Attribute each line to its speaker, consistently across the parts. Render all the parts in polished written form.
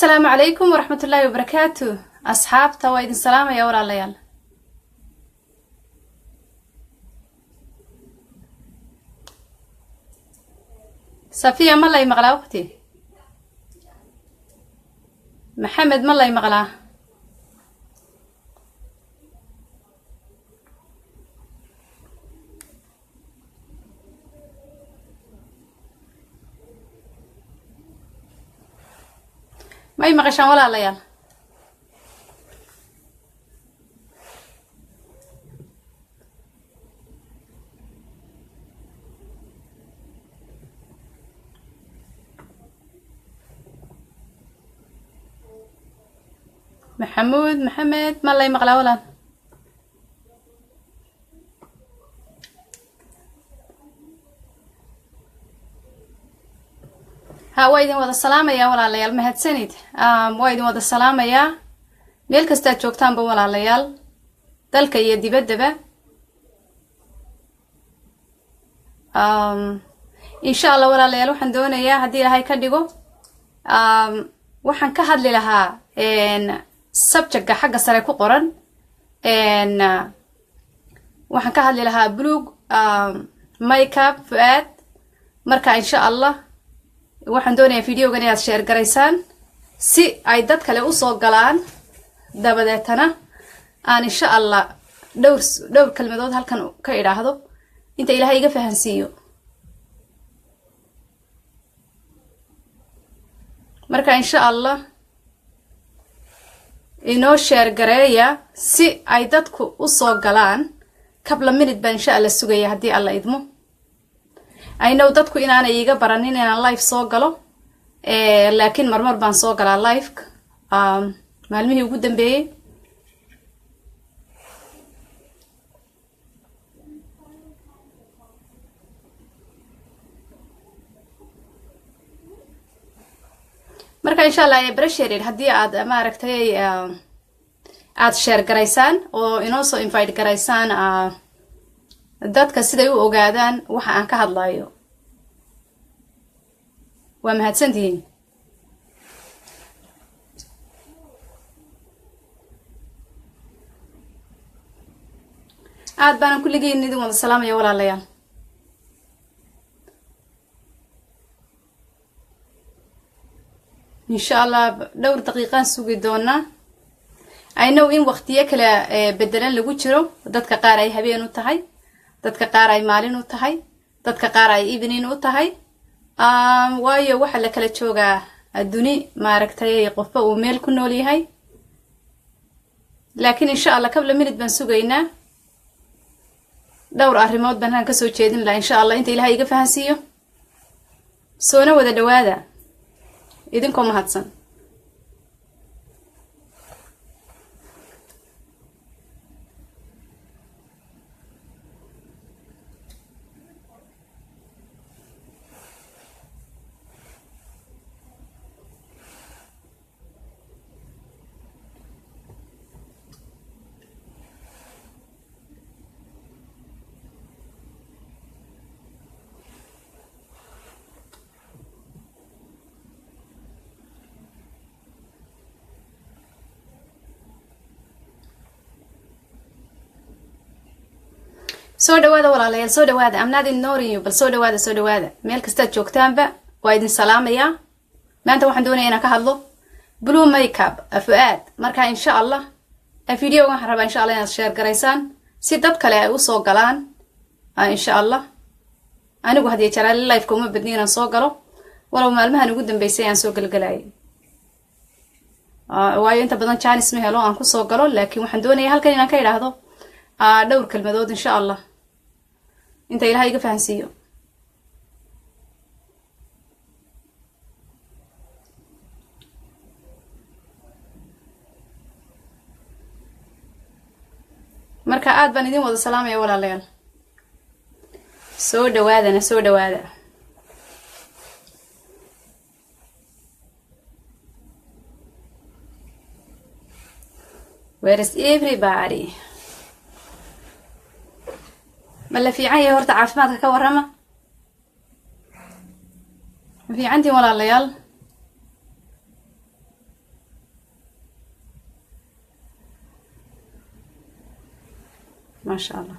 Speaker 1: Asalaamu calaykum waraxmatullaahi wabarakaatu. Asxaabta, waa idin salaamaya, walaalayaal. Safiya, ma lay maqlaa? Waqti Maxamed, ma lay maqlaa? May maqashaan, walaalayaal? Maxamuud, Maxamed, ma lay maqlaa, walaal? Ha, waa idin wada salaamayaa, walaalayaal. Mahadsanid. Waa idin wada salaamayaa meel kastaad joogtaanba, walaalayaal, dalka iyo dibaddaba. Insha Allah, walaalayaal, waxaan doonayaa, haddii Ilaahay ka dhigo, waxaan ka hadli lahaa subjectka xagga sare ku qoran. Waxaan ka hadli lahaa Blue Makeup Fuaad. Marka, insha Allah, waxaan doonayaa videogan inaad share garaysaan si ay dad kale usoo galaan, dabadeetana aan, insha Allah, dhowr dhowr kelmadood halkan ka idhaahdo inta Ilaahay iga fahansiiyo. Marka, insha Allah, inoo share gareeya si ay dadku usoo galaan. Couple minute baan, insha Allah, sugaya haddii Alla idmo. I know dadku inaanay iiga baranin inaan live soo galo, laakiin marmar baan soo galaa live maalmihii ugu dambeeyey. Marka, insha Allah, appreciated haddii aad, maaragtay, aad share garaysaan oo inoo soo invite garaysaan dadka siday u ogaadaan waxa aan ka hadlayo. Waa mahadsantihiin. Aad baanan kulligiin idin wada salaamaya, walaalayaal. Insha Allah, dhowr daqiiqaan sugi doonaa. I know in waqtiyo kale bedelan lagu jiro, dadka qaar ay habeen u tahay, dadka qaar ay maalin u tahay, dadka qaar ay evening u tahay, waayo waxaa la kala joogaa duni, maaragtay, qofba uu meel ku nool yahay. Laakiin, insha Allah, couple minute baan sugaynaa. Dhowr arrimood baan halkan kasoo jeedin lahaa, insha Allah, inta Ilahay iga fahansiiyo. Soona wada dhawaada idinkoo mahadsan. Soo dhawaada, walaalayaal, soo dhawaada. I'm not ignoring you, bal soo dhawaada, soo dhawaada. Meel kastaad joogtaanba waa idin salaamayaa. Maanta waxaan doonaya inaan ka hadlo Blue Makeup Fuaad. Marka, insha Allah, videoga waxaan rabaa, insha Allah, inaad share garaysaan si dad kale ay usoo galaan, insha Allah. Anigu hadiyo jaraali liveka uma badni inaan soo galo, walow maalmahan ugu dambeysay aan soo gelgelayay, waayo inta badan chance ma helo aan kusoo galo. Laakiin waxaan doonaya halkan inaan ka idhaahdo dhowr kelmadood, insha Allah, inta Ilahay iga fahansiiyo. Marka aad baan idin wada salaamaya, walaalayaal. Soo dhawaadana, soo dhawaada. Where is everybody? Ma la fiican yahay horta? Caafimaadka ka warrama. Ma fiicantiin, walaalayaal? Maasha Allah.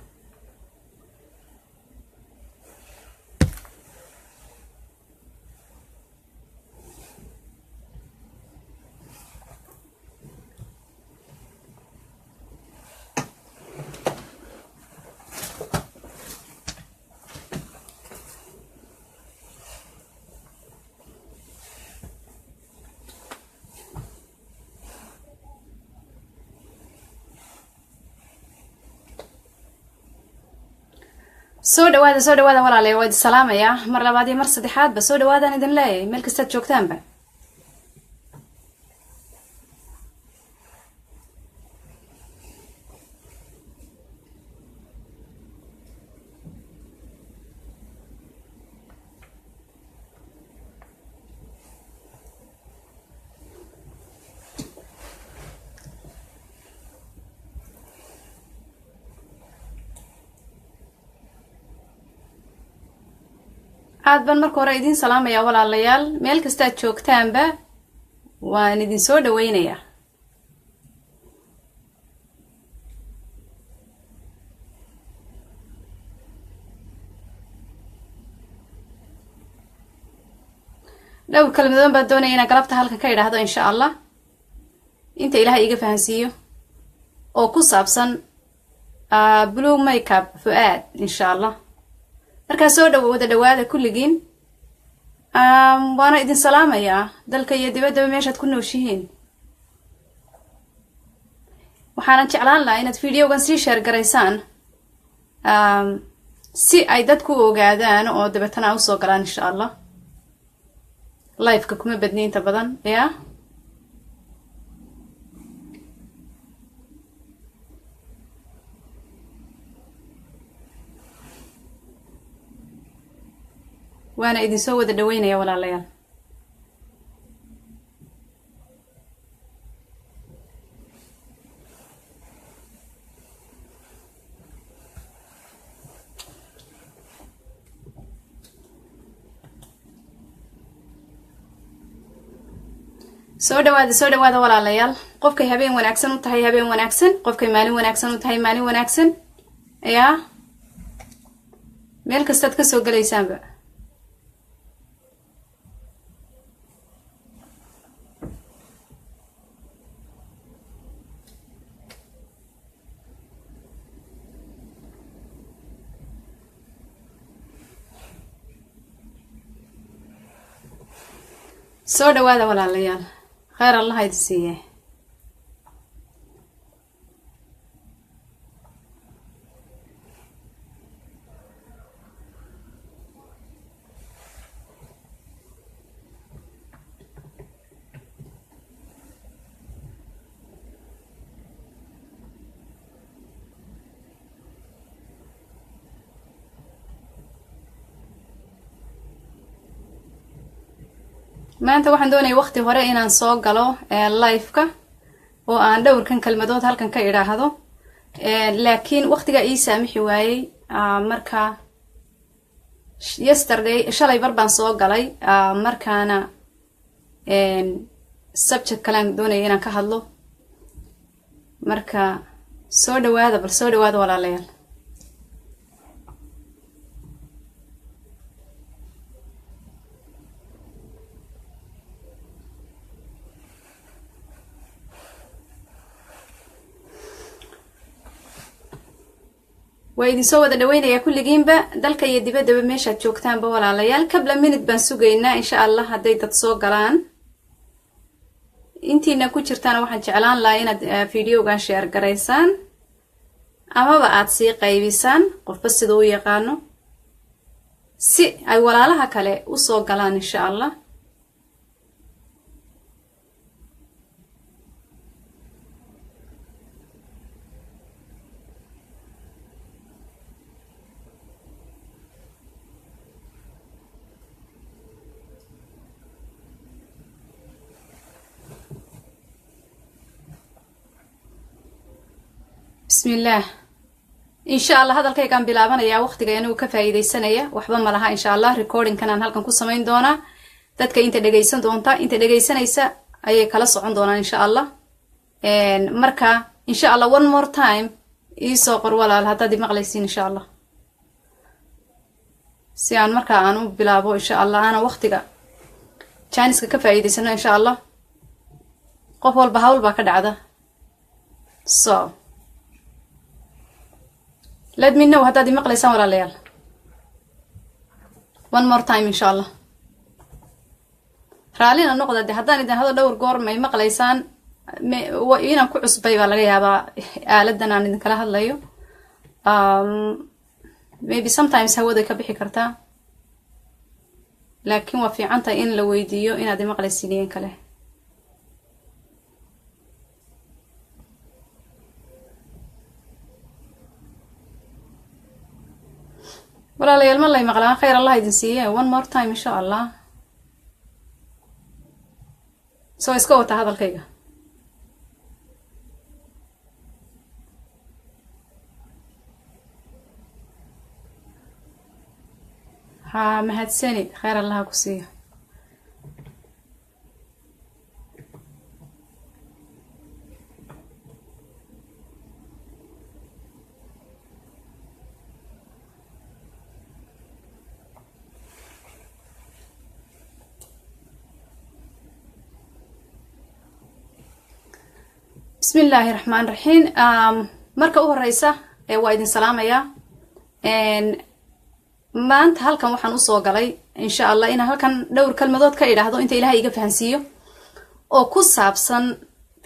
Speaker 1: Soo dhawaada, soo dhawaada, walaalayaal. Waa idin salaamayaa mar labaad iyo mar saddexaadba. Soo dhawaadaan idin leeyahay meel kastaad joogtaanba. Aad baan marka hore idiin salaamayaa, walaalayaal. Meel kastaad joogtaanba waan idin soo dhaweynayaa. Dhowr kalmadoon baan doonaya inaan galabta halkan ka idhaahdo, insha Allah, inta Ilaahay iga fahansiiyo, oo ku saabsan Blue Makeup Fuaad, insha Allah. Markaa soo dhow wada dhawaada kulligiin, waana idin salaamayaa dalka iyo dibaddaba meeshaad ku nooshihiin. Waxaanan jeclaan lahaa inaad videogan sii share garaysaan si ay dadku u ogaadaan oo dabeetana usoo galaan, insha Allah. Liveka kuma badni inta badan ya. Waana idin soo wada dhaweynaya, walaalayaal. Soo dhawaada, soo dhawaada, walaalayaal. Qofkay habeen wanaagsan u tahay, habeen wanaagsan. Qofkay maalin wanaagsan u tahay, maalin wanaagsan. Yaa meel kastaad kasoo gelaysaanba. Soo dhawaada, walaalayaal. Kheyr Allah idin siiye. Maanta waxaan doonaya waqti hore inaan soo galo liveka oo aan dhowrkan kelmadood halkan ka idhaahdo, laakiin waqtigaa ii saamixi waayey. Marka yesterday, shalay bar baan soo galay. Markaana subject kalean doonaya inaan ka hadlo. Marka soo dhawaada, bal soo dhawaada, walaalayaal. Waa idin soo wada dhaweynayaa kulligiinba, dalka iyo dibaddaba meeshaad joogtaanba, walaalayaal. Couple minute baan sugaynaa, insha Allah, hadday dad soo galaan. Intiina ku jirtaana waxaan jeclaan lahaa inaad videogan share garaysaan amaba aad sii qaybisaan, qofba sida u yaqaano, si ay walaalaha kale usoo galaan, insha Allah. Bismillaah. Insha Allah hadalkaygaan bilaabanayaa, waqtiga anigu ka faa'iidaysanaya. Waxba ma laha, insha Allah. Recordingkan aan halkan ku samayn doonaa, dadka inta dhegaysan doonta, inta dhegaysanaysa ayay kala socon doonaan, insha Allah. Marka insha Allah, one more time. Iisoo qor, walaal, haddaad i maqlaysiin, insha Allah, si aan markaa aan u bilaabo, insha Allah, aana waqtiga janiska ka faa'iidaysano, insha Allah. Qof walba hawl baa ka dhacda, so let me know haddaad i maqlaysaan, walaalayaal, one more time, insha Allah. Raallina noqda de haddaan idin hado dhowr goor may maqlaysaan. Inaan ku cusbay baa laga yaabaa aaladan aan idinkala hadlayo. Maybe sometimes hawaday ka bixi kartaa, laakiin waa fiican tahay in la weydiiyo inaad imaqlaysiin iyo in kale. Walaalayaal, ma lay maqlaa? Khayr Allah idin siiye. One more time, insha Allah. Soo iska wata hadalkayga. Haa, mahadsanid, khayr Allaha ku siiyo. Bismi illaahi raxmaan raxiim. Marka u horeysa waa idin salaamayaa. Maanta halkan waxaan usoo galay, insha Allah, inaan halkan dhowr kelmadood ka idhaahdo inta Ilahay iga fahansiiyo oo ku saabsan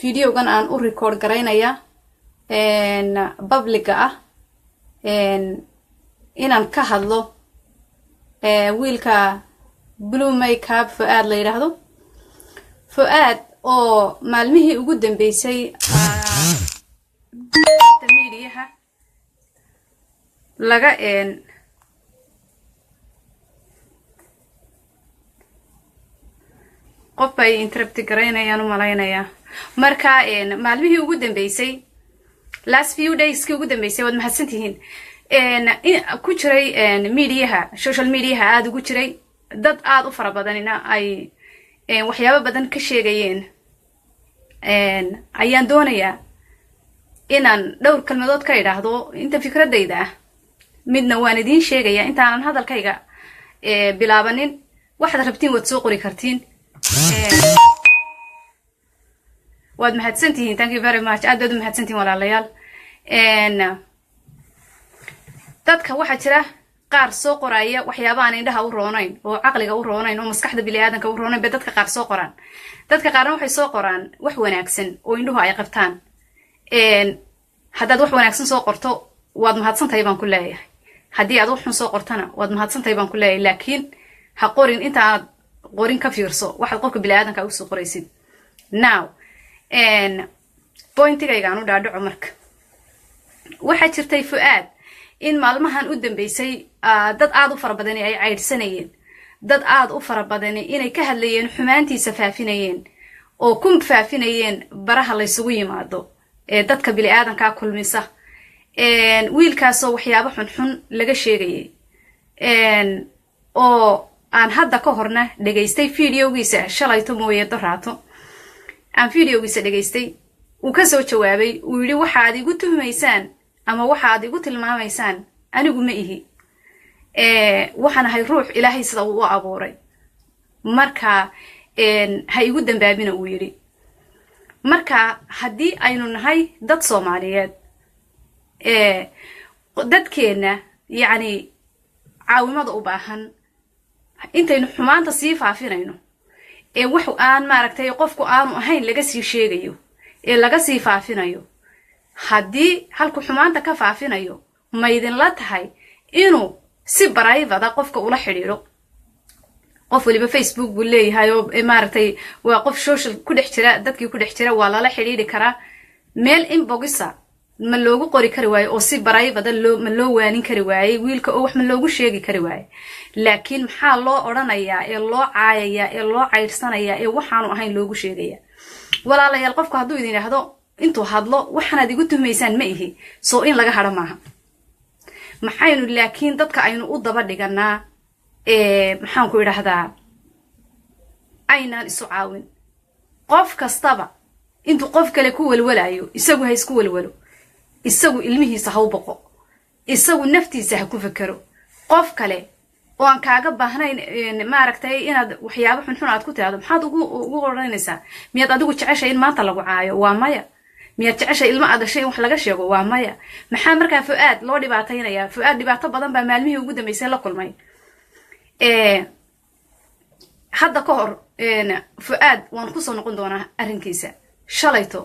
Speaker 1: videogan aan u record garaynaya public-ga ah, inaan ka hadlo wiilka Blue Makeup Fu-Aad la yidhaahdo, Fu-Aad oo maalmihii ugu dambeysay miidiyaha laga qof ay interrupt garaynayaan u malaynayaa. Marka maalmihii ugu dambeysay, last few dayskii ugu dambeysay, waad mahadsantihiin, ku jiray mediaha, social mediaha aada ugu jiray, dad aada u fara badanina ay waxyaabo badan ka sheegayeen, ayaan doonayaa inaan dhowr kelmadood ka idhaahdo inta fikradayda ah. Midna waan idiin sheegayaa intaanan hadalkayga bilaabanin: waxaad rabtiin waad soo qori kartiin. Waad mahadsantihiin, thank you very much, aad baad u mahadsantihiin, walaalayaal. Dadka waxaa jira qaar soo qoraya waxyaaba aan indhaha u roonayn oo caqliga u roonayn oo maskaxda biniaadanka u roonayn bay dadka qaar soo qoraan. Dadka qaarna waxay soo qoraan wax wanaagsan oo indhuhu ay qabtaan. Haddaad wax wanaagsan soo qorto, waad mahadsantahay baan ku leeyahay. Haddii aad wax xun soo qortana, waad mahadsantahay baan ku leeyahay, laakiin ha qorin. Inta aad qorin ka fiirso waxaad qofka biniaadanka usoo qoraysid. Now pointigayga aan u dhaadhaco. Marka waxaa jirtay Fu-Aad in maalmahan u dambeysay dad aada u fara badani ay caydhsanayeen, dad aada u fara badani inay ka hadlayeen, xumaantiisa faafinayeen oo ku faafinayeen baraha laysugu yimaado ee dadka bini-aadankaa kulmisa, wiilkaasoo waxyaabo xunxun laga sheegayay, oo aan hadda ka horna dhegaystay videogiisa, shalayto mooye doraato aan videogiisa dhegaystay, uu kasoo jawaabay, uu yidhi: "Waxaad igu tuhmaysaan ama waxaad igu tilmaamaysaan anigu ma ihi, waxaan ahay ruux Ilaahay sida uu u abuuray, marka ha igu dambaabina," uu yidhi. Marka haddii aynu nahay dad Soomaaliyeed, dadkeenna yacni caawimada u baahan, intaynu xumaanta sii faafinayno ee wax aan maaragtay qofku aanu ahayn laga sii sheegayo ee laga sii faafinayo, haddii halku xumaanta ka faafinayo, maydinla tahay inuu si private qofka ula xidhiidho? Qof waliba Facebook buu leeyahay oo maaragtay waa qof social ku dhex jira, dadkii ku dhex jira, waa lala xidhiidhi karaa. Meel inbox-a ma loogu qori kari waayo oo si private loo ma loo waanin kari waayey wiilka oo wax ma loogu sheegi kari waaye? Laakiin maxaa loo odhanayaa ee loo caayayaa ee loo caydhsanayaa ee waxaanu ahayn loogu sheegaya? Walaalayaal, qofku hadduu idin idhaahdo, intuu hadlo, "Waxaanaad igu tuhmaysaan ma ihi," soo in laga hadho maaha. Maxaynu laakiin dadka aynu u daba dhiganaa, maxaan ku idhaahdaa, aynaan isu caawin? Qof kastaba intuu qof kale ku walwalayo, isagu ha isku walwalo. Isagu ilmihiisa ha u boqo, isagu naftiisa ha ku fekero. Qof kale oo aan kaaga baahnayn, maaragtay, inaad waxyaabo xunxun aad ku tiraahdo, maxaad ugu odhanaysaa? Miyaad adigu jeceshay in maanta lagu caayo? Waa maya. Miyaad jeceshay ilmo aad dhashay in wax laga sheego? Waa maya. Maxaa markaa Fu-Aad loo dhibaataynayaa? Fu-Aad dhibaato badan baa maalmihii ugu dambeysay la kulmay. Hadda ka hor Fu-Aad waan kusoo noqon doonaa arrinkiisa. Shalayto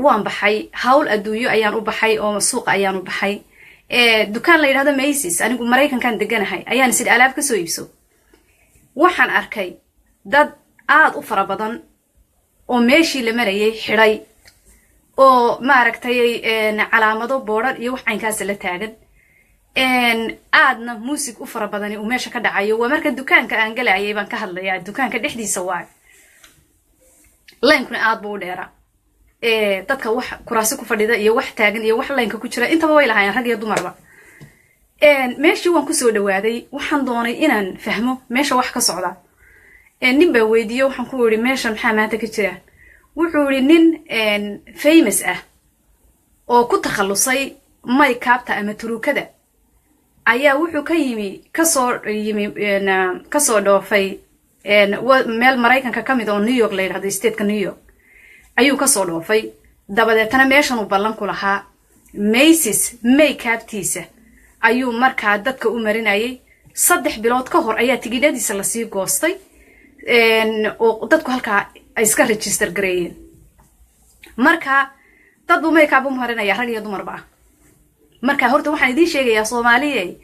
Speaker 1: waan baxay, hawl adduunyo ayaan u baxay oo suuqa ayaan u baxay. Dukaan la yidhahdo Macy's, anigu Maraykankan deganahay, ayaan isidhi alaab kasoo iibso. Waxaan arkay dad aada u fara badan oo meeshii la marayay xidhay oo, maaragtay, calaamado boodhar iyo wax caynkaasa la taagan, aadna muusig u fara badani uu meesha ka dhacayo. Waa marka dukaanka aan galayay baan ka hadlayaa, dukaanka dhexdiisa waay. Line-kuna aad buu u dheeraa. Dadka wax kuraasi ku fadhida iyo wax taagan iyo wax line-ka ku jira intaba way lahaayeen, rag iyo dumarba. Meeshii waan kusoo dhawaaday. Waxaan doonay inaan fahmo meesha wax ka socda. Nin baa weydiiyo, waxaan ku iri, "Meesha maxaa maanta ka jira?" Wuxuu yidhi, "Nin famous ah oo ku takhallusay makeup-ta ama turuukada ayaa wuxuu ka yimi, kasoo yimi, kasoo dhoofay meel Maraykanka ka mid oo New York la yidhahdo, state-ka New York ayuu kasoo dhoofay. Dabadeetana meeshan uu ballan ku lahaa. Macy's makeup-tiisa ayuu markaa dadka u marinayay. 3 bilood ka hor ayaa tigidhadiisa lasii goostay oo dadku halkaa ay iska register gareeyeen. Marka dad buu makeup u marinaya, rag iyo dumarba ah." Marka horta waxaan idiin sheegayaa, Soomaaliye,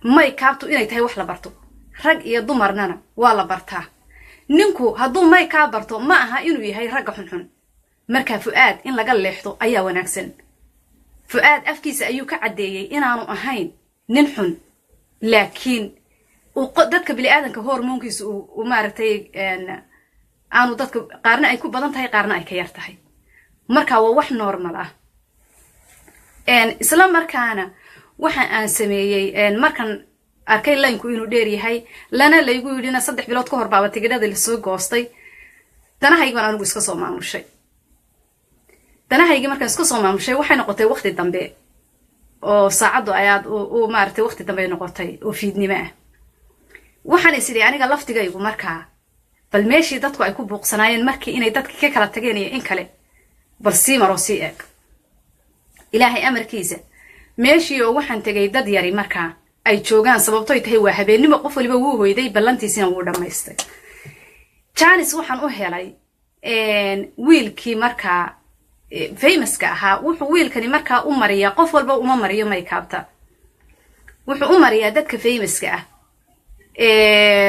Speaker 1: makeup-tu inay tahay wax la barto, rag iyo dumarnana waa la bartaa. Ninku hadduu makeup barto, ma aha inuu yahay ragga xunxun. Marka Fu-Aad in laga leexdo ayaa wanaagsan. Fu-Aad afkiisa ayuu ka caddeeyey inaanu ahayn nin xun, laakiin uu dadka bini-aadanka hormoonkiisa uu, maaragtay, aanu dadka qaarna ay ku badan tahay, qaarna ay ka yar tahay. Marka waa wax normal ah. Isla markaana waxa aan sameeyey, markan arkay line-ku inuu dheer yahay, lana laygu yidhina 3 bilood ka hor baaba tigidhadii lasoo goostay, danahaygi baan anigu iska soo maamushay. Danahaygii markaan iska soo maamushay, waxay noqotay waqti dambe oo saacaddu ayaad u, maaragtay, waqti dambe noqotay oo fiidnimo ah. Waxaan is idhi aniga laftigaygu markaa, bal meeshii dadku ay ku buuqsanaayeen markii inay dadki ka kala tageen iyo in kale, bal sii maroo sii eeg. Ilaahay amarkiisa, meeshii oo waxaan tegay dad yari markaa ay joogaan. Sababtoy tahay waa habeennimo, qof waliba wuu hoyday, ballantiisina wuu dhammaystay. Chance waxaan u helay wiilkii markaa famous-ka ahaa. Wuxuu wiilkani markaa u mariyaa, qof walba uma mariyo makeup-ta, wuxuu u mariyaa dadka famous-ka ah,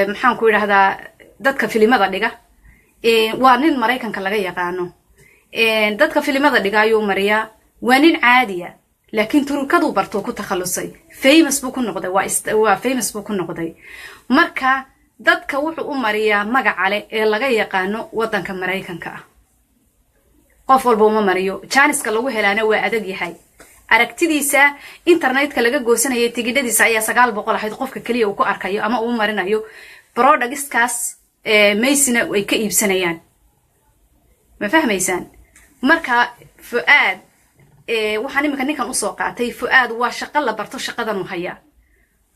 Speaker 1: maxaan ku idhahdaa, dadka filimada dhiga. Waa nin Maraykanka laga yaqaano, dadka filimada dhiga ayuu mariyaa. Waa nin caadiya, laakiin turukaduu bartuu ku takhallusay, famous buu ku noqday, waa famous buu ku noqday. Marka dadka wuxuu u mariyaa magaca leh ee laga yaqaano waddanka Maraykanka ah. Qof walba uma mariyo. Chance-ka lagu helaana waa adag yahay. Aragtidiisa internetka laga goosanayay tigidhadiisa ayaa 900 ahayd, qofka keliya uu ku arkayo ama uu marinayo products-kaas Macy's-na ay ka iibsanayaan. Ma fahmaysaan? Marka Fu-Aad, waxaan iminka ninkan usoo qaatay, Fu-Aad waa shaqo la barto shaqadan uu hayaa,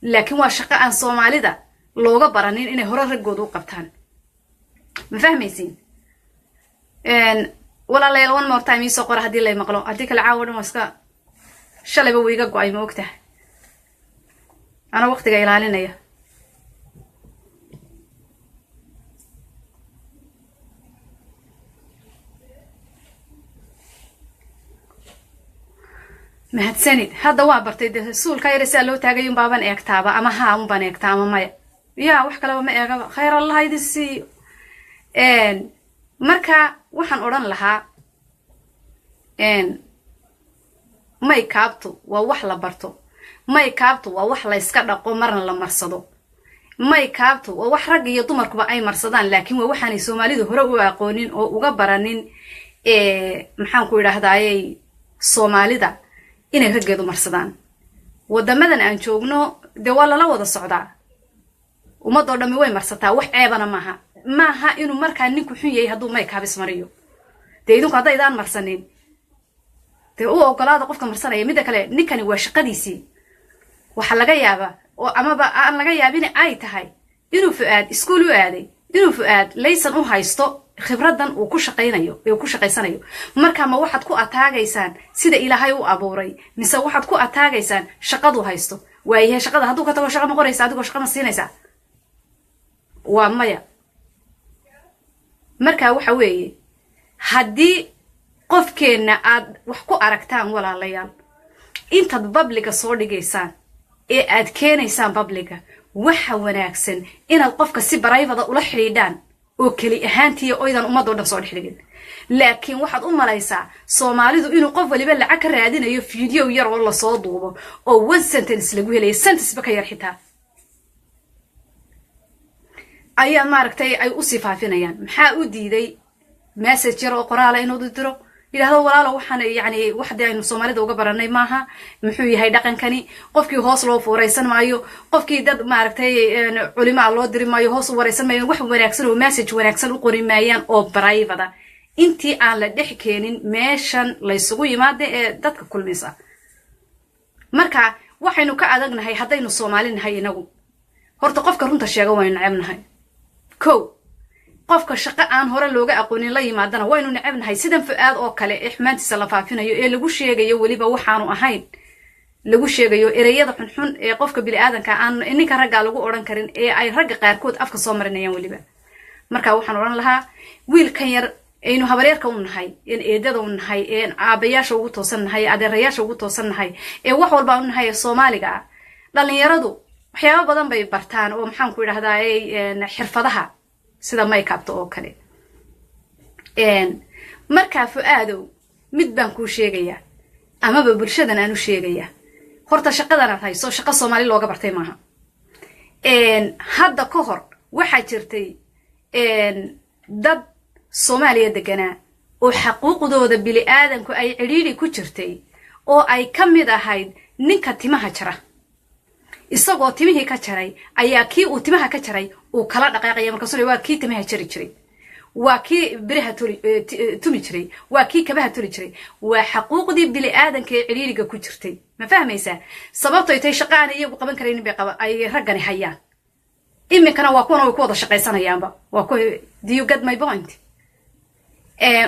Speaker 1: laakiin waa shaqo aan Soomaalida looga baranin inay hore raggooda u qabtaan. Ma fahmaysiin, walaalayaal? One more time iisoo qora haddii lay maqlo. Haddii kale caawa dhan waa iska, shalayba wuu iga go-ay, ma ogtahay? Anaa waqtiga ilaalinaya. Mahadsanid. Hadda waa bartay dee, suulka yare siaa loo taagay un baaban eegtaaba, ama haa un baan eegtaa ama maya, ya wax kaleba ma eegaba. Khayr Allah idin siiyo. Marka waxaan odhan lahaa, makeup-tu waa wax la barto, makeup-tu waa wax la yska dhaqo marna la marsado, makeup-tu waa wax ragga iyo dumarkuba ay marsadaan, laakiin waa waxaanay Soomaalidu hore u aqoonin oo uga baranin, maxaan ku idhaahdayey, Soomaalida inay raggeedu marsadaan. Wadamadan aan joogno dee waa lala wada socdaa, ummadoo dhammi way marsataa, wax ceebana maaha. Maaha inuu markaa ninku xun yahay hadduu makeup ismariyo. Dee idinku haddaydaan marsanin. Dee u ogolaada qofka marsanaya. Midda kale, ninkani waa shaqadiisii. Waxaa laga yaabaa oo amaba aan laga yaabin ay tahay inuu Fu'aad iskuul u aaday, inuu Fu'aad laysan u haysto khibradan uu ku shaqaynayo ee uu ku shaqaysanayo. Marka ma waxaad ku ataagaysaan sida Ilaahay u abuuray, mise waxaad ku ataagaysaan shaqadu haysto? Waayahay, shaqada hadduu ka tago, shaqa ma qoraysa? Adigoo shaqa ma siinaysaa? Waa maya. Marka waxa weeye, haddii qofkeenna aad wax ku aragtaan, walaalayaal, intaad public-ga soo dhigaysaan ee aad keenaysaan public-ga, waxa wanaagsan inaad qofka si private ula xidhiidhaan oo keli ahaantiiya, oydan ummadoo dhan soo dhex dhigin. Laakiin waxaad u malaysaa Soomaalidu inuu qof waliba lacag ka raadinayo video yar oo lasoo duubo oo one sentence lagu helayo, sentence-ba ka yar xitaa, ayaa maaragtay ay usii faafinayaan. Maxaa u diiday message yar oo qoraala inuu diro, yidhahdo, "Walaalo, waxaan yani waxdii aynu Soomaalida uga baranay maaha. Muxuu yahay dhaqankani?" Qofkii hoos loo fuuraysan maayo, qofkii dad maaragtay culimaa loo diri maayo, hoos u waraysan maayo, wax wanaagsan oo message wanaagsan u qori maayaan oo private, intii aan la dhex keenin meeshan laysugu yimaada ee dadka kulmaysa. Marka waxaynu ka adagnahay, haddaynu Soomaali nahay inagu, horta qofka runta sheega waynu necebnahay. Ko qofka shaqo aan hore looga aqoonin la yimaadana waynu necebnahay, sidan Fu'aad oo kale ee xumaantiisa la faafinayo ee lagu sheegayo weliba waxaanu ahayn lagu sheegayo, ereyada xunxun ee qofka biniaadanka aan ninka raggaa lagu odhan karin ee ay ragga qaarkood afka soo marinayaan weliba. Marka waxaan odhan lahaa, wiilkan yar aynu habareerka u nahay, een eedada u nahay, een aabayaasha ugu toosan nahay, adeerayaasha ugu toosan nahay, ee wax walba u nahay, ee Soomaaliga ah, dhalinyaradu waxyaaba badan bay bartaan oo, maxaan ku idhahdaa, xirfadaha sida makeupta oo kale. Markaa Fu'aadow, mid baan kuu sheegayaa amaba bulshadan aan u sheegayaa: horta shaqadan aad hayso shaqo Soomaali looga bartay maaha. Hadda ka hor waxaa jirtay dad Soomaaliya deganaa oo xaquuqdooda bili-aadanku ay cidhiidhi ku jirtay, oo ay ka mid ahayd ninka timaha jara. Isagoo timihii ka jaray ayaa kii uu timaha ka jaray uu kala dhaqaaqaya. Markaasuna waa kii timaha jari jiray, waa kii biraha tumi jiray, waa kii kabaha tuli jiray. Waa xaquuqdii bili-aadanka ee cidhiidhiga ku jirtay. Ma fahmaysaa? Sababtoy tahay shaqa aanay iyagu qaban karaynin bay qaba ay raggani hayaan. Iminkana waa kuwana way ku wada shaqaysanayaanba. Waa ku, do you get my point?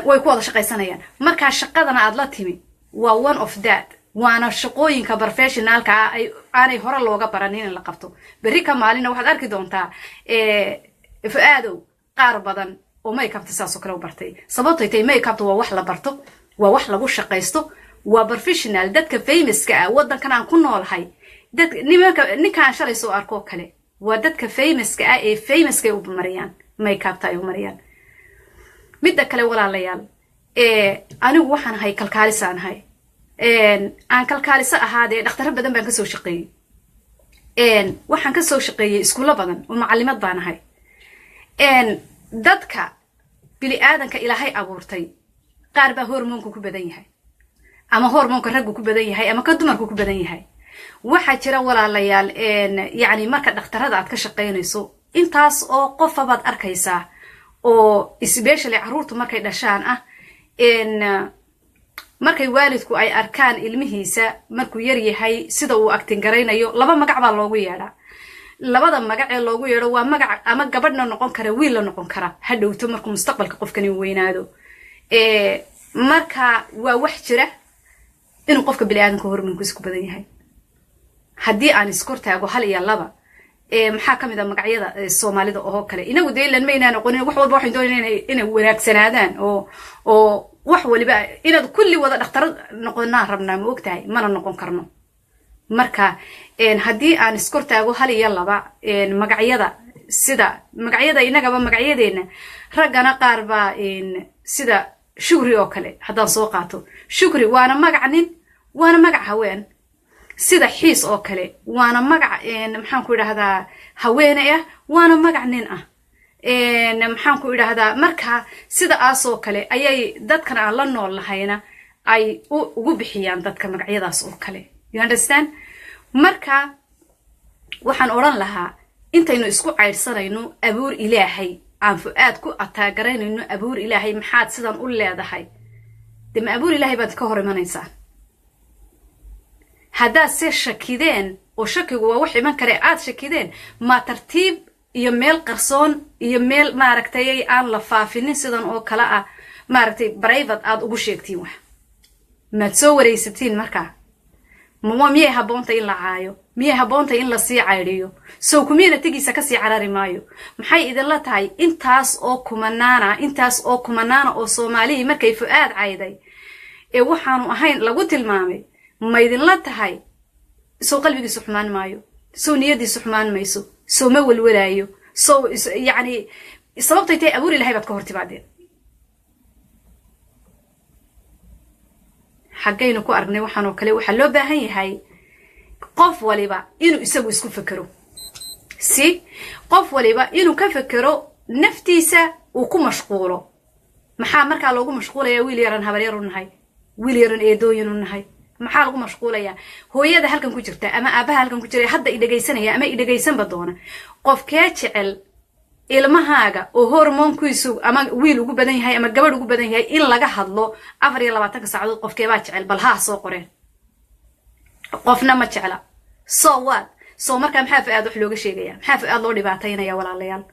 Speaker 1: Way ku wada shaqaysanayaan. Markaa shaqadana aad la timi waa one of that, waana shaqooyinka professionalka ah ay aanay hore looga baranin in la qabto. Berri ka maalina waxaad arki doontaa, Fu'aadow, qaar badan oo makeupta saasoo kale u bartay. Sababtoy tahay makeupta waa wax la barto, waa wax lagu shaqaysto, waa professional. Dadka famouska ah waddankan aan ku noolahay, dad nimanka ninkaan shalay soo arkoo kale, waa dadka famouska ah ee famouskay u mariyaan makeupta ay u mariyaan. Midda kale, walaalayaal, anigu waxaan ahay kalkaalisaan ahay. Aan kalkaaliso ahaadee, dhakhtaro badan baan kasoo shaqeeyey, waxaan kasoo shaqeeyey iskuullo badan oo macalimad baan ahay. Dadka bili aadanka Ilaahay abuurtay qaar baa hormoonku ku badan yahay, ama hormoonka raggu ku badan yahay, ama ka dumarku ku badan yahay. Waxaa jira, walaalayaal, yacni marka dhakhtarada aad ka shaqaynayso, intaas oo qofabaad arkaysaa, oo especially carruurtu markay dhashaan ah, markay waalidku ay arkaan ilmihiisa markuu yar yahay sida uu acting garaynayo, laba magac baa loogu yeedhaa. Labada magac ee loogu yeedho waa magac ama gabadhna noqon kara, wiil la noqon kara ha dhowto markuu mustaqbalka qofkani weynaado. Marka waa wax jira inuu qofka bini-aadanka hormoonkiisa ku badan yahay. Haddii aan iskortaago hal iyo laba, maxaa ka mid a magacyada Soomaalida oo kale? Inagu dee ilan maynaan aqoonin. Wax walba waxayn doonayna inay wanaagsanaadaan oo wax waliba inaad kulli wada dhakhtaro noqonaan rabnaa, ma ogtahay? Mana noqon karno. Marka haddii aan iskortaago hal iyo laba magacyada, sida magacyada inagaba magacyadeenna raggana qaar baa sida Shukri oo kale haddaan soo qaato, Shukri waana magac nin, waana magac haween. Sida Xiis oo kale, waana magac, maxaan ku idhahdaa, haweeney ah, waana magac nin ah, maxaan ku idhahdaa. Marka sidaasoo kale ayay dadkan aan la nool lahayna ay ugu bixiyaan dadka magacyadaas oo kale, you understand? Marka waxaan odhan lahaa, intaynu isku caydhsanayno abuur Ilaahay, aan Fu'aad ku ataagaraynayno abuur Ilaahay, maxaad sidan u leedahay? Dee ma abuur Ilaahay baad ka hor imanaysaa? Haddaad se shakideen, oo shakigu waa wax iman kare, aad shakideen, ma tartiib iyo meel qarsoon iyo meel, maaragtay, aan la faafinin sidan oo kale ah, maaragtay, private aad ugu sheegtiin wax, maad soo waraysatiin. Markaa miyay haboontay in la caayo? Miyay haboontay in lasii caydhiyo? Sow communitygiisa kasii carari maayo? Maxay idinla tahay intaas oo kumanaana, intaas oo kumanaana oo Soomaalihii markay Fu-aad cayday ee waxaanu ahayn lagu tilmaamay, ma idinla tahay sow qalbigiisu xumaan maayo? Sow niyadiisu xumaan mayso? Sow ma welwelaayo? Sow yacni sababtay tahay abuuri lahay baad ka hor timaadeen. Xaggaynu ku aragnay waxaan oo kale? Waxaa loo baahan yahay qof waliba inuu isagu isku fekero, si qof waliba inuu ka fekero naftiisa uu ku mashquulo. Maxaa markaa loogu mashquulaya wiil yaran habaryar u nahay, wiil yaran eedooyin u nahay? Maxaa lagu mashquulayaa? Hooyada halkan ku jirta ama aabaha halkan ku jira hadda i dhegaysanaya ama i dhegaysanba doona, qofkee jecel ilmahaaga oo hormoonkiisu ama wiil ugu badan yahay ama gabadh ugu badan yahay in laga hadlo 24-ka saacadood? Qofkeebaa jecel? Bal haa soo qoreen. Qofna ma jecla. So what? So markaa maxaa Fu-aad wax looga sheegaya? Maxaa Fu-aad loo dhibaataynaya? Walaalayaal,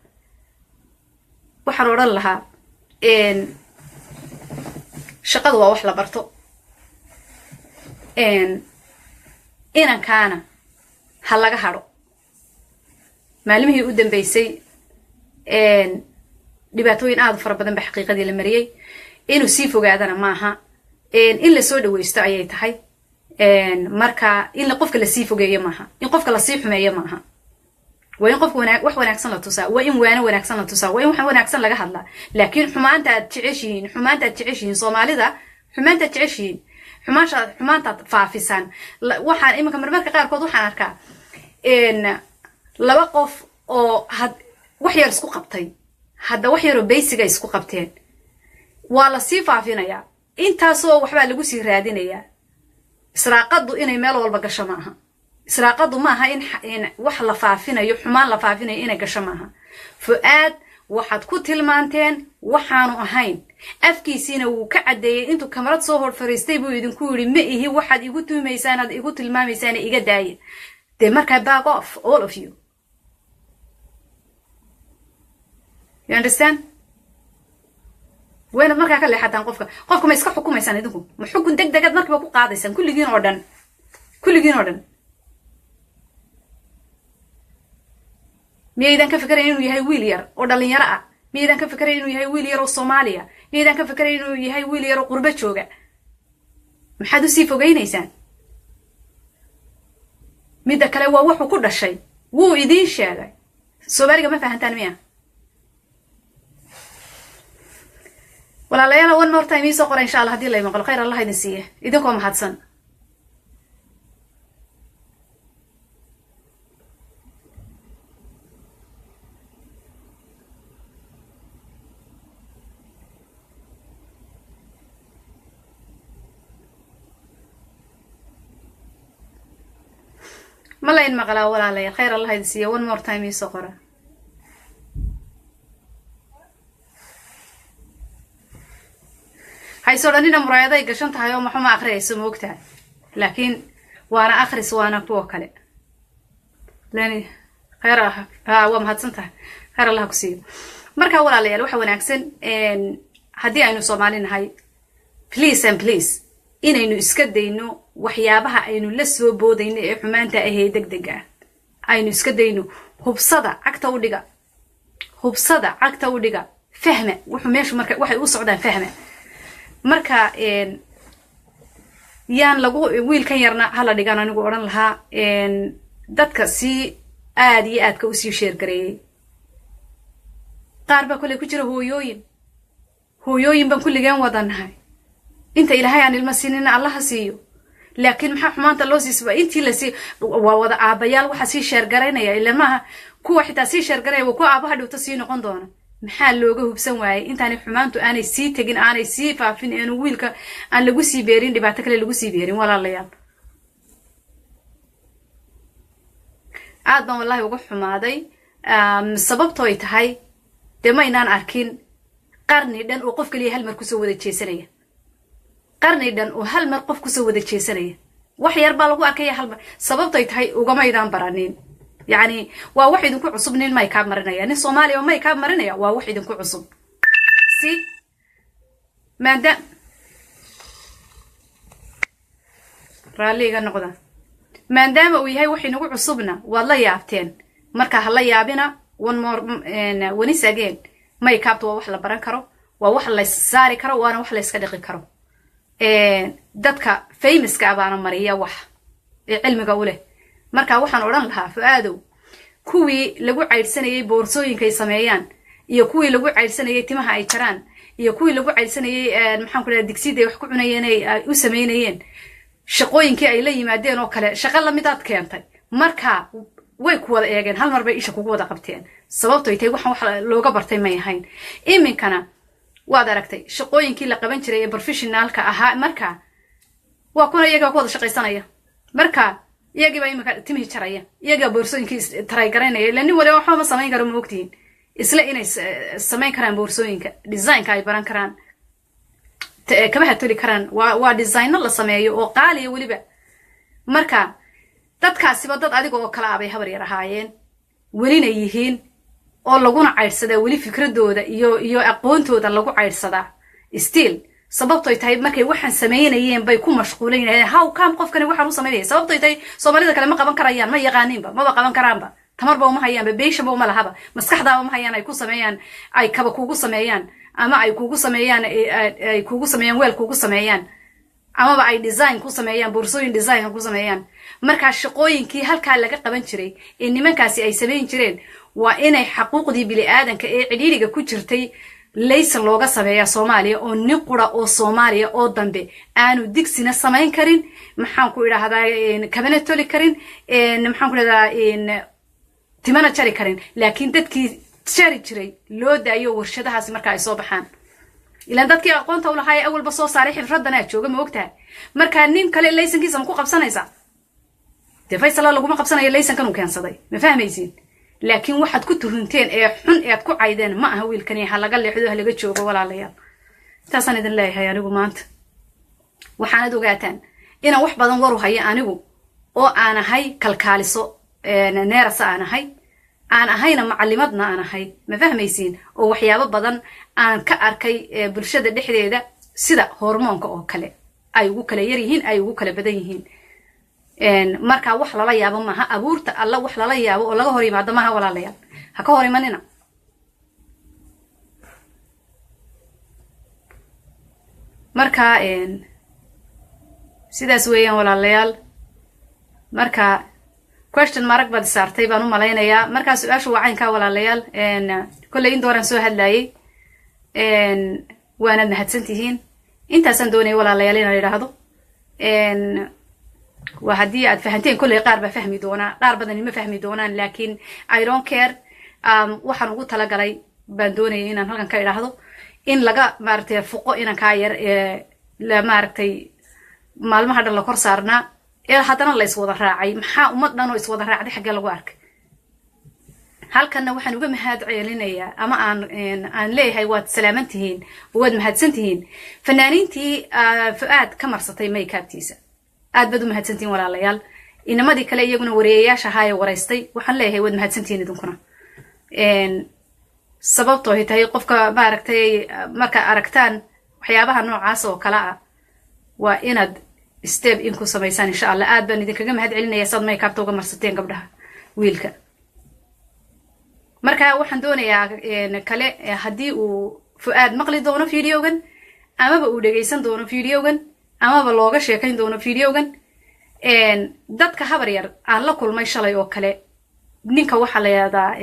Speaker 1: waxaan odhan lahaa shaqadu waa wax la barto. Inankaana ha laga hadho. Maalmihii u dambeysay dhibaatooyin aada u fara badan ba xaqiiqadii la mariyey. Inuu sii fogaadana maaha, in lasoo dhaweysto ayay tahay. Marka in qofka lasii fogeeyo maaha, in qofka lasii xumeeyo maaha. Waa in qofka wax wanaagsan la tusaa, waa in waano wanaagsan la tusaa, waa in wax wanaagsan laga hadlaa. Laakiin xumaanta aad jeceshihiin, xumaanta aad jeceshihiin, Soomaalida, xumaanta aad jeceshihiin, xumaasha, xumaantaad faafisaan. Waxaan iminka marmarka qaarkood waxaan arkaa laba qof oo had wax yar isku qabtay, hadda wax yaroo basic ah isku qabteen, waa lasii faafinayaa, intaasoo waxbaa lagu sii raadinayaa. Israaqadu inay meel walba gasho maaha. Israaqadu maaha in wax la faafinayo, xumaan la faafinayo inay gasho maaha. Fu-aad waxaad ku tilmaanteen waxaanu ahayn. Afkiisiina wuu ka caddeeyey. Intuu kamarad soo hor fariistay buu idinku yidhi, "Ma ihi waxaad igu tuhumaysaan, aad igu tilmaamaysaan, iga daaya." Dee markaa back off, all of you. You understand? Waynaad markaa ka leexataan qofka. Qofka ma iska xukumaysaan idinku? Ma xukun deg degaad markiiba ku qaadaysaan kulligiin oo dhan, kulligiin oo dhan? Miyaydan ka fikerayn inuu yahay wiil yar oo dhalinyaro ah? Miyaydan ka fikerayn inuu yahay wiil yar oo Soomaaliya? Miyaydan ka fikerayn inuu yahay wiil yar oo qurbo jooga? Maxaad usii fogaynaysaan? Midda kale, waa wuxuu ku dhashay, wuu idiin sheegay. Soomaaliga ma fahantaan miya, walaalayaal? One more time iisoo qora, insha Allah, haddii lay maqlo. Khayr Allah idin siiya, idinkoo mahadsan. Ma layn maqlaa, walaalayaal? Khayr Allah idin siiya. One more time iisoo qora. Hayso dhanina muraayaday gashan tahay oo maxuma akhriyayso, ma ogtahay? Laakiin waana akhris, waana kuwa kale lani. Khayr, ha, waa mahadsan tahay, khayr Allah ku siiyo. Marka walaalayaal, waxa wanaagsan haddii aynu Soomaali nahay, please and please, inaynu iska dayno waxyaabaha aynu la soo boodayno ee xumaanta ahee deg deg ah. Aynu iska dayno. Hubsada, cagta u dhiga, hubsada, cagta u dhiga, fahma wuxuu meeshu marka waxay u socdaan, fahma. Marka yaan lagu wiilkan yarna hala dhigaan. Anigu odhan lahaa dadka sii aada iyo aadka usii share gareeyey, qaar baa koley ku jira hooyooyin. Hooyooyin baan kulligeen wadanahay. Inta Ilaahay aan ilmo siinina Allaha siiyo. Laakiin maxaa xumaanta loo siisba? Intii lasii waa wada aabayaal waxaa sii share garaynaya. Ila maaha kuwa xitaa sii share garaya waa kuwa aabaha dhowto sii noqon doona. Maxaa looga hubsan waayey intaanay xumaantu aanay sii tegin, aanay sii faafin, eenu wiilka aan lagu sii beerin, dhibaato kale lagu sii beerin? Walaalayaal, aad baan wallahi uga xumaaday. Sababto ay tahay, dee maynaan arkin qarni dhan oo qof kaliya hal mar kusoo wada jeesanaya, qarni dhan oo hal mar qof kusoo wada jeesanaya. Wax yar baa lagu arkaya halmar. Sababtay tahay ugamaydaan baranin, yacni waa wax idinku cusub. Nin makeup marinaya, nin Soomaaliya oo makeup marinaya, waa wax idinku cusub. Si maadaam raalli iga noqda, maadaama uu yahay wax inagu cusubna, waad la yaabteen. Marka ha la yaabina. One more, once again, makeupta waa wax la baran karo, waa wax lays saari karo, waana wax layska dhiqi karo. Dadka famouska ah baana mariya wax ee cilmiga u leh. Marka waxaan odhan lahaa, Fu-aadow, kuwii lagu caydhsanayay boorsooyinkay sameeyaan, iyo kuwii lagu caydhsanayay timaha ay jaraan, iyo kuwii lagu caydhsanayay, maxaan ku dhaha, digsida ay wax ku cunayeen ay u samaynayeen, shaqooyinkii ay la yimaadeen oo kale shaqo lamidaad keentay. Marka way ku wada eegeen, hal mar bay isha kugu wada qabteen. Sababtoy tahay waxaan wax looga bartay may ahayn. Iminkana waad aragtay shaqooyinkii la qaban jiray ee professionalka ahaa. Marka waa kuna iyagaa ku wada shaqaysanaya. Marka iyagiibaa iminka timihii jaraya, iyagaa boorsooyinkii taraygaraynaya. Ila nin waliba waxba ma samayn karo, ma ogtihiin? Isla inay samayn karaan boorsooyinka, designka ay baran karaan, kabaha toli karaan, waa designo la sameeyo oo qaaliya weliba. Marka dadkaasiba dad adiga oo kale ah bay, habar yar, ahaayeen, welina yihiin, oo laguna caydhsadaa weli fikradooda iyo aqoontooda lagu caydhsadaa still. Sababtoy tahay markay waxaan samaynayeen bay ku mashquulan yidhahdeen, "How come qofkani waxaan u samaynaya?" Sababtoy tahay Soomaalida kale ma qaban karayaan, ma yaqaaninba, maba qaban karaanba, tamarba uma hayaanba, beyshanba uma lahaba, maskaxdaaba ma hayaan ay ku sameeyaan, ay kaba kugu sameeyaan, ama ay kugu sameeyaan, ay kugu sameeyaan weel kugu sameeyaan, amaba ay design ku sameeyaan, boorsooyin design ku sameeyaan. Markaa shaqooyinkii halkaa laga qaban jiray ee nimankaasi ay samayn jireen waa inay xaquuqdii bini-aadanka ee cidhiiriga ku jirtay laysan looga sameeyaa Soomaaliya, oo nin qura oo Soomaaliya oo dambe aanu digsina samayn karin, maxaan ku idhaahdaa, kabana toli karin, maxaan ku idhahdaa, timana jari karin. Laakiin dadkii jari jiray loo daayo warshadahaasi marka ay soo baxaan. Ilaan dadkii aqoonta u lahaa ee awalba soo saaray xirfaddanaa jooga, ma ogtahay? Marka nin kale laysankiisa ma ku qabsanaysaa? Dee Faysala laguma qabsanayo laysankan uu keensaday, ma fahmaysiin? Laakiin waxaad ku tuhunteen ee xun ead ku caydeen ma aha wiilkani. Ha laga leexdo, ha laga joogo, walaalayaal. Intaasaan idin leeyahay anigu maanta. Waxaanad ogaataan inaan wax badan waru hayo anigu, oo aan ahay kalkaaliso nurse aan ahay, aan ahayna macalimadna aan ahay, ma fahmaysiin? Oo waxyaabo badan aan ka arkay bulshada dhexdeeda, sida hormoonka oo kale ay ugu kala yar yihiin, ay ugu kala badan yihiin. Marka wax lala yaabo maaha abuurta Alla, wax lala yaabo oo laga hor yimaado maaha. Walaalayaal, ha ka hor imanina. Marka sidaas weeyaan, walaalayaal. Marka question marag baad saartay baan u malaynayaa. Markaa su-aashu waa caynkaa, walaalayaal. Kolley in dooraan soo hadlaayay, waanaad mahadsan tihiin. Intaasaan doonaya, walaalayaal, inaan idhaahdo. Waa haddii aad fahanteen. Kolley qaar baa fahmi doonaa, qaar badani ma fahmi doonaan, laakiin I don't care. Waxaan ugu talagalay baan doonayay inaan halkan ka idhaahdo in laga, maaragtay, fuqo inankaa yar la, maaragtay, maalmaha dhan la kor saarnaa ee haddana la iswada raacay. Maxaa ummad dhan oo iswada raacday xaggee lagu arkay? Halkanna waxaan uga mahad celinayaa, ama aan leeyahay, waad salaaman tihiin oo waad mahadsan tihiin fanaaniintii Fu-aad ka marsatay makeuptiisa. Aad baad u mahadsantihiin, walaalayaal. Inamadii kale iyaguna wareeyayaasha ahaa ee waraystay, waxaan leeyahay waad mahadsantihiin idinkuna. Sababto ay tahay qofka, maaragtay, marka aragtaan waxyaabaha noocaas oo kale ah, waa inaad step in ku samaysaan, insha Allah. Aad baan idinkaga mahad celinaya saad makeupta uga marsateen gabdhaha, wiilka. Marka waxaan doonayaa kale, haddii uu Fu-aad maqli doono videogan, amaba uu dhegaysan doono videogan, amaba looga sheekayn doono videogan, dadka, habar yar, aan la kulmay shalay oo kale, ninka waxaa la yidhahdaa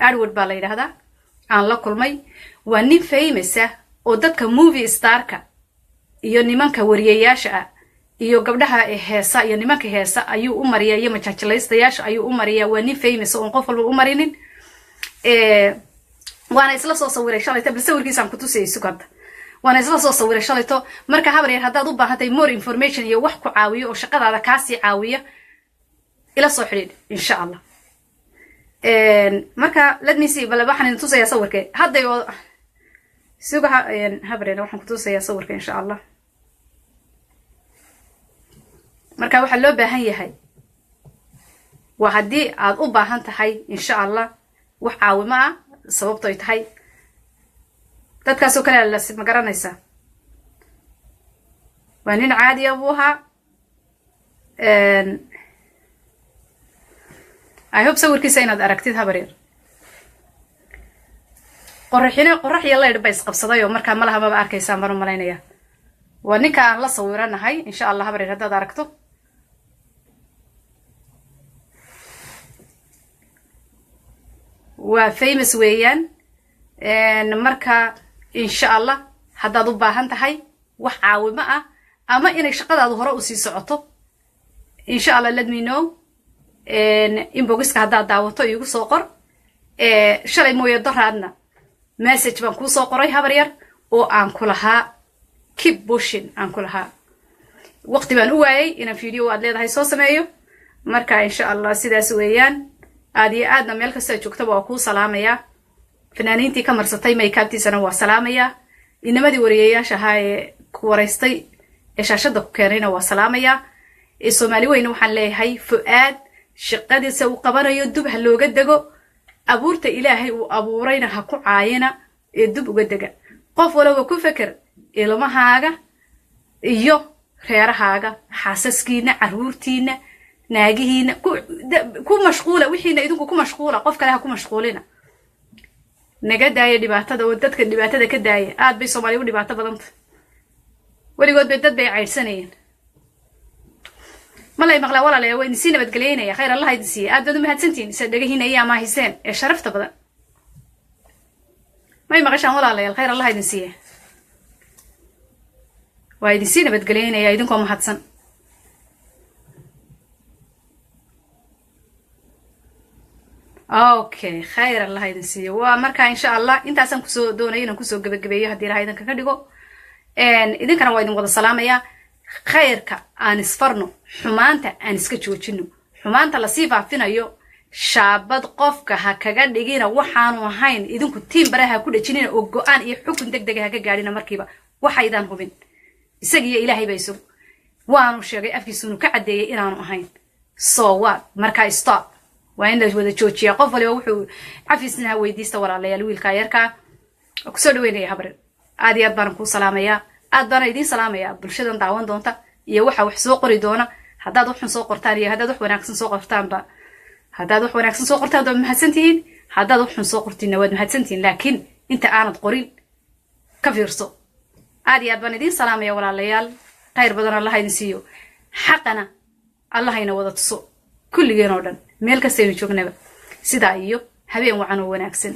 Speaker 1: Edward baa la yidhahdaa, aan la kulmay, waa nin famous ah oo dadka movie starka iyo nimanka wariyayaasha ah iyo gabdhaha heesa iyo nimanka heesa ayuu u mariyaa, iyo majaajilaystayaasha ayuu u mariyaa. Waa nin famous oon qof walba u marinin. Waana isla soo sawiray shalayto, bal sawirkiisaan kutusayay suganta. Waana isla soo sawiray shalayto. Marka, habar yar, haddaad u baahantahay more information iyo wax ku caawiyo oo shaqadaada kaasii caawiya, ila soo xidhiidh, insha Allah. Marka let me see, bal waxaan idin tusayaa sawirka hadday oo suga. Habar yar, waxaan kutusayaa sawirka, insha Allah. Marka waxaa loo baahan yahay waa haddii aad u baahan tahay, insha Allah, wax caawimo ah, sababto ay tahay dadkaasoo kale las ma garanaysaa. Waa nin caadiya buu ahaa. I hope sawirkiisa inaad aragtid, habaryar. Qoraxina qorax iyo laydh ba isqabsaday oo markaa malaha maba arkaysaan baan u malaynaya. Waa ninka aan la sawiranahay, insha Allah, habaryar, haddaad aragto. Waa famous weeyaan. Marka insha Allah haddaad u baahan tahay wax caawimo ah ama inay shaqadaadu hore usii socoto, insha Allah, let me know. Inboxiska haddaad daawato iigu soo qor. Shalay mooye doraadna message baan kuu soo qoray, habar yar, oo aan ku lahaa "keep pushing" aan ku lahaa. Waqti baan u waayay inaan video aad leedahay soo sameeyo. Marka insha Allah sidaas weeyaan. Aad iyo aadna meel kasta joogtaba waa kuu salaamayaa. Fanaaniintii ka marsatay maykaabtiisana waa salaamayaa. Inamadii wariyayaasha ahaa ee ku waraystay ee shaashadda ku keenayna waa salaamayaa. Soomaali weyne waxaan leeyahay, Fu'aad shaqadiisa uu qabanayo dub ha looga dego. Abuurta Ilaahay uu abuurayna ha ku caayina ee dub uga dega. Qof walaba ku feker ilmahaaga iyo reerahaaga, xaasaskiina, caruurtiina, naagihiina ku mashquula. Wixiina idinku ku mashquula, qof kale ha ku mashquulina. Naga daaya dhibaatada oo dadka dhibaatada ka daaya. Aad bay Soomaaliya u dhibaato badanta. Weligood bay dad bay caydhsanayeen. Malay maqlaa, walaalayaa? Waa idin sii nabadgelyaynaya. Khayr Allah idin siiya. Aad baad u mahadsantihiin isa dhegahiina iyo amaahiseen ee sharafta badan. May maqashaan, walaalayaal? Khayr Allah idin siiya. Waa idin sii nabadgelyaynaya idinkoo mahadsan. Okay, khayr Allah idin siiyo. Waa marka insha Allah intaasaan kusoo doonaya inaan kusoo gebagabeeyo, haddii Ilaha idinka ka dhigo. Idinkana waa idin wada salaamayaa. Khayrka aan isfarno, xumaanta aan iska joojino. Xumaanta lasii faafinayo shaabad qofka ha kaga dhigina waxaanu ahayn. Idinku tiim bare ha ku dhejinina oo go-aan iyo xukun deg dega ha ka gaadhina markiiba waxaydaan hubin. Isagiyo Ilaahay baa isagu waanu sheegay, afkiisunu ka caddeeyey inaanu ahayn. So what? Marka stop, waa in la wada joojiyaa. Qof waliba wuxuu cafisna ha weydiista, walaalayaal. Wiilkaa yarkaa kusoo dhaweynaya, habrin, aad iyo aad baanan kuu salaamayaa. Aad baana idiin salaamayaa bulshadan daawan doonta iyo waxa wax soo qori doona. Haddaad wax xun soo qortaan iyo haddaad wax wanaagsan soo qortaanba, haddaad wax wanaagsan soo qortaan waad mahadsantihiin, haddaad wax xun soo qortiinna waad mahadsantihiin. Laakiin inta aanad qorin ka fiirso. Aad iyo aad baan idiin salaamaya, walaalayaal. Khayr badan Allah idin siiyo. Xaqana Allahayna wada tuso kulligeen oo dhan, meel kastaynu joognaba. Sidaa iyo habeen wacan oo wanaagsan.